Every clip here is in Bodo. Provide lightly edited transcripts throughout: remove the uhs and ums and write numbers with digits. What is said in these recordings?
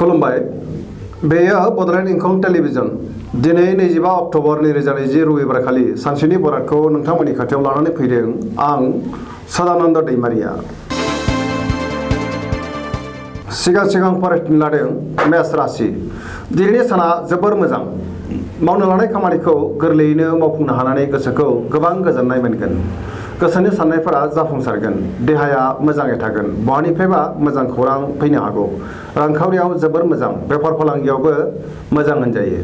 खुलुमबाय बेयो बड'लेण्ड इंखं टेलिभिजन दिनै 25 अक्ट'बर 2020 रबिबार खालि सानसेनि बरादखौ नोंथांमोननि खाथियाव लानानै फैदों आं सदानन्द दैमारिया सिगां फरायफिन लादों मेष राशि दिनैनि साना जोबोर मोजां मावनो लानाय खामानिखौ गोरलैयैनो मावफुंनो हानानै गोसोखौ गोबां गोजोननाय मोनगोन गोसोनि साननायफोरा जाफुंसारगोन देहाया मोजाङै थागोन बहानिफ्रायबा मोजां खौरां फैनो हागौ रांखावरियाव जोबोर मोजां बेफार फालांगियावबो मोजां होनजायो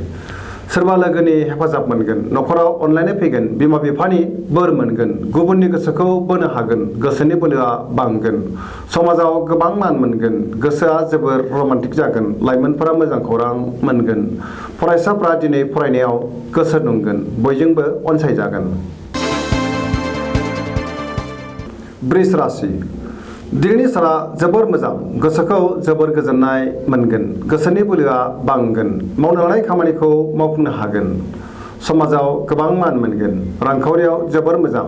सोरबा लोगोनि हेफाजाब मोनगोन न'खराव अनलायनाय फैगोन बिमा बिफानि बोर मोनगोन गुबुननि गोसोखौ बोनो हागोन गोसोनि बोलोआ बांगोन समाजाव गोबां मान मोनगोन गोसोआ जोबोर रमान्टिक जागोन लाइमोनफोरा मोजां खौरां मोनगोन फरायसाफ्रा दिनै फरायनायाव गोसो दुंगोन बयजोंबो अनसायजागोन वृष राशि दिनैनि साना जोबोर मोजां गोसोखौ जोबोर गोजोननाय मोनगोन गोसोनि बोलोआ बांगोन मावनो लानाय खामानिखौ मावफुंनो हागोन समाजाव गोबां मान मोनगोन रांखावरियाव जोबोर मोजां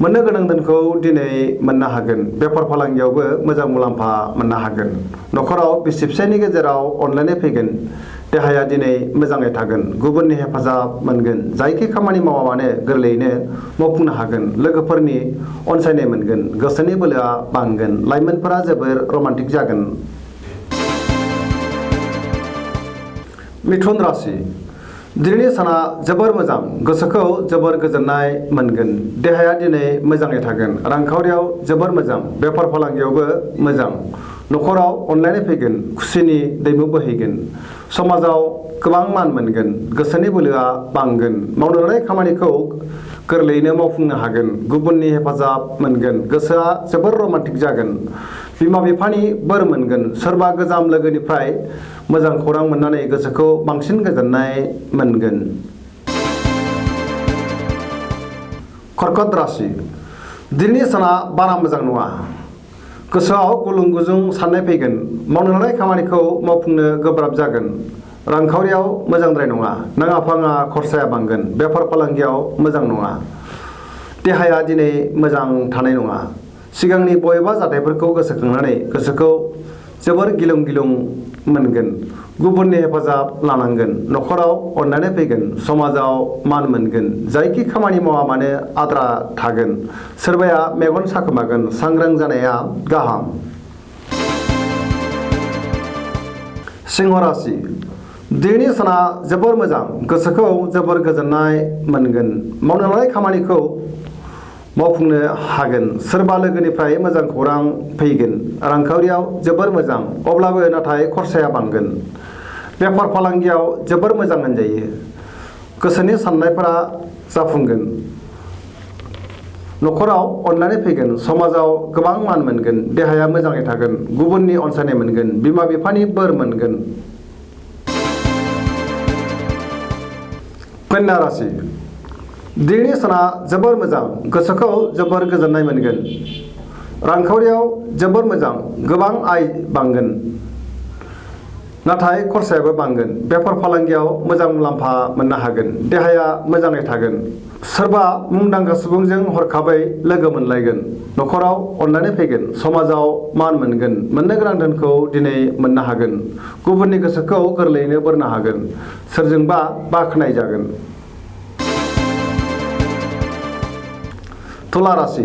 मोननो गोनां धोनखौ दिनै मोननो हागोन बेफार फालांगियावबो मोजां मुलाम्फा मोननो हागोन न'खराव बिसि फिसायनि गेजेराव अनलायनाय फैगोन देहाया दिनै मोजाङै थागोन गुबुननि हेफाजाब मोनगोन जायखि खामानि मावा मानो गोरलैयैनो मावफुंनो हागोन लोगोफोरनि अनसायनाय मोनगोन गोसोनि बोलोआ बांगोन लाइमोनफोरा जोबोर रमान्टिक जागोन मिथुन राशि दिनैनि साना जोबोर मोजां गोसोखौ जोबोर गोजोननाय मोनगोन देहाया दिनै मोजाङै थागोन रांखावरियाव जोबोर मोजां बेफार फालांगियावबो मोजां न'खराव अनलायनाय फैगोन खुसिनि दैमु बोहैगोन समाजाव गोबां मान मोनगोन गोसोनि बोलोआ बांगोन मावनो लानाय खामानिखौ गोरलैयैनो मावफुंनो हागोन गुबुननि हेफाजाब मोनगोन गोसोआ जोबोर रमान्टिक जागोन बिमा बिफानि बोर मोनगोन सोरबा गोजाम लोगोनिफ्राय मोजां खौरां मोननानै गोसोखौ बांसिन गोजोननाय मोनगोन कर्कट राशि दिनैनि साना बारा मोजां नङा गोसोआव गुलुं गुजुं साननाय फैगोन मावनो लानाय खामानिखौ मावफुंनो गोब्राब जागोन रांखावरियाव मोजांद्राय नङा नाङा फाङा खरसाया बांगोन बेफार फालांगियाव मोजां नङा देहाया दिनै मोजां थानाय नङा सिगांनि बबेबा जाथायफोरखौ गोसोखांनानै गोसोखौ जोबोर गिलुं गिलुं मोनगोन गुबुननि हेफाजाब लानांगोन न'खराव अननानै फैगोन समाजाव मान मोनगोन जायखि खामानि मावा मानो आद्रा थागोन सोरबाया मेगन साखोमागोन सांग्रां जानाया गाहाम सिंह राशि दिनैनि साना जोबोर मोजां गोसोखौ जोबोर गोजोननाय मोनगोन मावनो लानाय खामानिखौ मावफुंनो हागोन सोरबा लोगोनिफ्राय मोजां खौरां फैगोन रांखावरियाव जोबोर मोजां अब्लाबो नाथाय खरसाया बांगोन बेफार फालांगियाव जोबोर मोजां होनजायो गोसोनि साननायफोरा जाफुंगोन न'खराव अननानै फैगोन समाजाव गोबां मान मोनगोन देहाया मोजाङै थागोन गुबुननि अनसायनाय मोनगोन बिमा बिफानि बोर मोनगोन कन्या राशि दिनैनि साना जोबोर मोजां गोसोखौ जोबोर गोजोननाय मोनगोन रांखावरियाव जोबोर मोजां गोबां आय बांगोन नाथाय खरसायाबो बांगोन बेफार फालांगियाव मोजां मुलाम्फा मोननो हागोन देहाया मोजाङै थागोन सोरबा मुंदांखा सुबुंजों हरखाबै लोगो मोनलायगोन न'खराव अननानै फैगोन समाजाव मान मोनगोन मोननो गोनां धोनखौ दिनै मोननो हागोन गुबुननि गोसोखौ गोरलैयैनो बोरनो हागोन सोरजोंबा बाख्नाय जागोन तुला राशि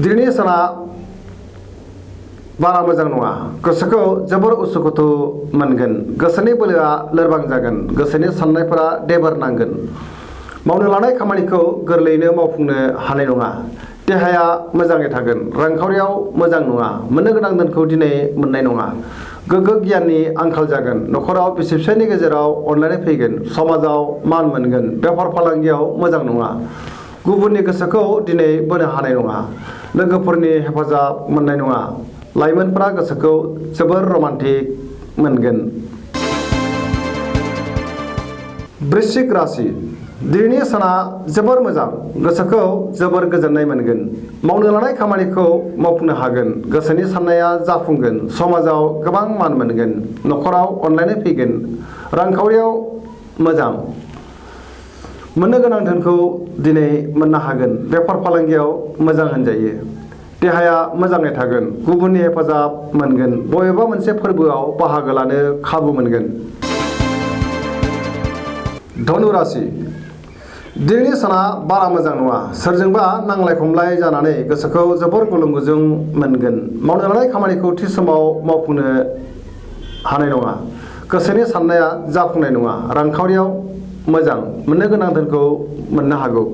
दिनैनि साना बारा मोजां नङा गोसोखौ जोबोर उसुखुथु मोनगोन गोसोनि बोलोआ लोरबां जागोन गोसोनि साननायफोरा देबोर नांगोन मावनो लानाय खामानिखौ गोरलैयैनो मावफुंनो हानाय नङा देहाया मोजाङै थागोन रांखावरियाव मोजां नङा मोननो गोनां धोनखौ दिनै मोननाय नङा गोग्गो गियाननि आंखाल जागोन न'खराव बिसि फिसायनि गेजेराव अनलायनाय फैगोन समाजाव मान मोनगोन बेफार फालांगियाव मोजां नङा गुबुननि गोसोखौ दिनै बोनो हानाय नङा लोगोफोरनि हेफाजाब मोननाय नङा लाइमोनफोरा गोसोखौ जोबोर रमान्टिक मोनगोन वृश्चिक राशि दिनैनि साना जोबोर मोजां गोसोखौ जोबोर गोजोननाय मोनगोन मावनो लानाय खामानिखौ मावफुंनो हागोन गोसोनि साननाया जाफुंगोन समाजाव गोबां मान मोनगोन न'खराव अनलायनाय फैगोन रांखावरियाव मोजां मोननो गोनां धोनखौ दिनै मोननो हागोन बेफार फालांगियाव मोजां होनजायो देहाया मोजाङै थागोन, गुबुननि हेफाजाब मोनगोन, बबेबा मोनसे फोरबोआव बाहागो लानो खाबु मोनगोन। धनु राशि दिनैनि साना बारा मोजां नङा। सोरजोंबा नांलाय खमलाय जानानै गोसोखौ जोबोर गुलुं गुजुं मोनगोन। मावनो लानाय खामानिखौ थि समाव मावफुंनो हानाय नङा। गोसोनि साननाया जाफुंनाय नङा। रांखावरियाव मोजां, मोननो गोनां धोनखौ मोननो हागौ।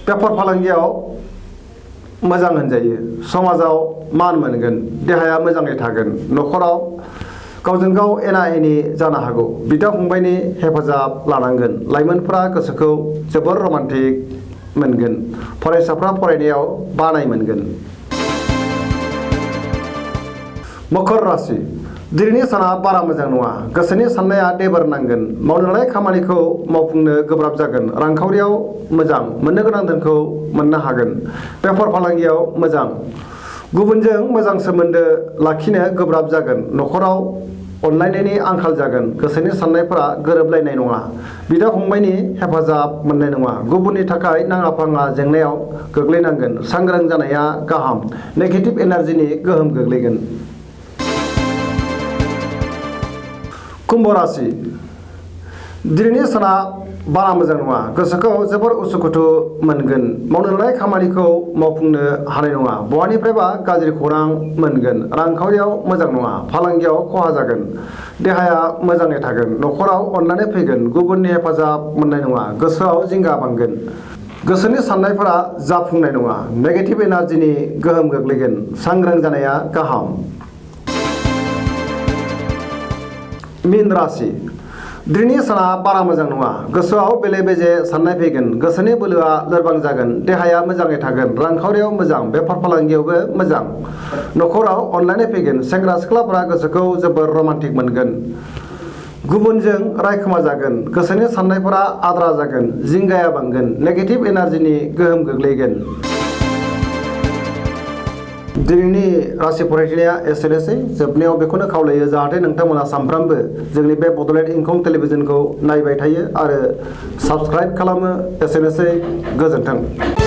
बेफार फालांगियाव मोजां होनजायो। समाजाव मान मोनगोन, देहाया मोजाङै थागोन। न'खराव गावजों गाव एना एनि जानो हागौ। बिदा फंबायनि हेफाजाब लानांगोन। लाइमोनफोरा गोसोखौ जोबोर रमान्टिक मोनगोन। फरायसाफ्रा फरायनायाव बानाय मोनगोन। मकर राशि दिनैनि साना बारा मोजां नङा। गोसोनि साननाया देबार नांगोन। मावनो लानाय खामानिखौ मावफुंनो गोब्राब जागोन। रांखावरियाव मोजां, मोननो गोनां धोनखौ मोननो हागोन। बेफार फालांगियाव मोजां, गुबुनजों मोजां सोमोन्दो लाखिनो गोब्राब जागोन। न'खराव अनलायनायनि आंखाल जागोन। गोसोनि साननायफोरा गोरोबलायनाय नङा। बिदा फंबायनि हेफाजाब मोननाय नङा। गुबुननि थाखाय नाङा फाङा जेंनायाव गोग्लैनांगोन। सांग्रां जानाया गाहाम। नेगेटिभ एनार्जिनि गोहोम गोग्लैगोन। कुम्भ राशि दिनैनि साना बारा मोजां नङा। गोसोखौ जोबोर उसुखुथु मोनगोन। मावनो लानाय खामानिखौ मावफुंनो हानाय नङा। बहानिफ्रायबा गाज्रि खौरां मोनगोन। रांखावरियाव मोजां नङा। फालांगियाव खहा जागोन। देहाया मोजाङै थागोन। न'खराव अननानै फैगोन। गुबुननि हेफाजाब मोननाय नङा। गोसोआव जिंगा बांगोन। गोसोनि साननायफोरा जाफुंनाय नङा। नेगेटिभ एनार्जिनि गोहोम गोग्लैगोन। सांग्रां जानाया गाहाम। मीन राशि दिनैनि साना बारा मोजां नङा। गोसोआव बेले बेजे साननाय फैगोन। गोसोनि बोलोआ लोरबां जागोन। देहाया मोजाङै थागोन। रांखावरियाव मोजां, बेफार फालांगियावबो मोजां। न'खराव अनलायनाय फैगोन। सेंग्रा सिख्लाफोरा गोसोखौ जोबोर रमान्टिक मोनगोन। गुबुनजों रायखोमा जागोन। गोसोनि साननायफोरा आद्रा जागोन। जिंगाया बांगोन। नेगेटिभ एनार्जिनि गोहोम गोग्लैगोन। दिनैनि राशि फरायथिनाया एसेनोसै। जोबनायाव बेखौनो खावलायो जाहाथे नोंथांमोना सानफ्रामबो जोंनि बे बड'लेण्ड इंखं टेलिभिजनखौ नायबाय थायो आरो साबस्क्राइब खालामो। एसेनोसै, गोजोन्थों।